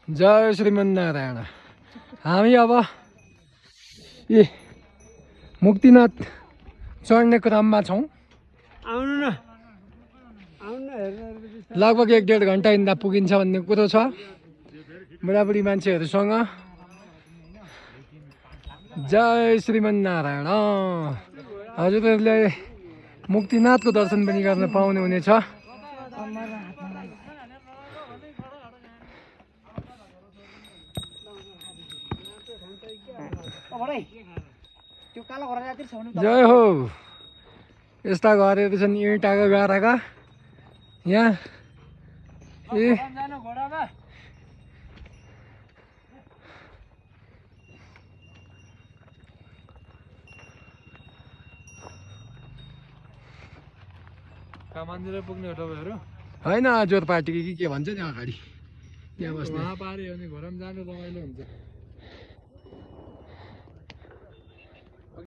जय श्रीमन्नारायण। हामी अब ए मुक्तिनाथ चढ्ने क्रममा छौँ। आउनु न हेर्नु लगभग 1-1.5 घन्टा हिँड्दा पुगिन्छ भन्ने कुरो छ बुढाबुढी मान्छेहरूसँग। जय श्रीमन्नारायण। हजुरहरूले मुक्तिनाथको दर्शन पनि गर्न पाउने हुनेछ। जय हो। यस्ता घरहरू छन् इँटाका गाडाका यहाँ। ए मन्दिर पुग्ने हो तपाईँहरू? होइन जोर पार्टी के भन्छ नि अगाडि त्यहाँ बस्ने। वहाँ पाऱ्यो भने घोडामा जानु रमाइलो हुन्छ।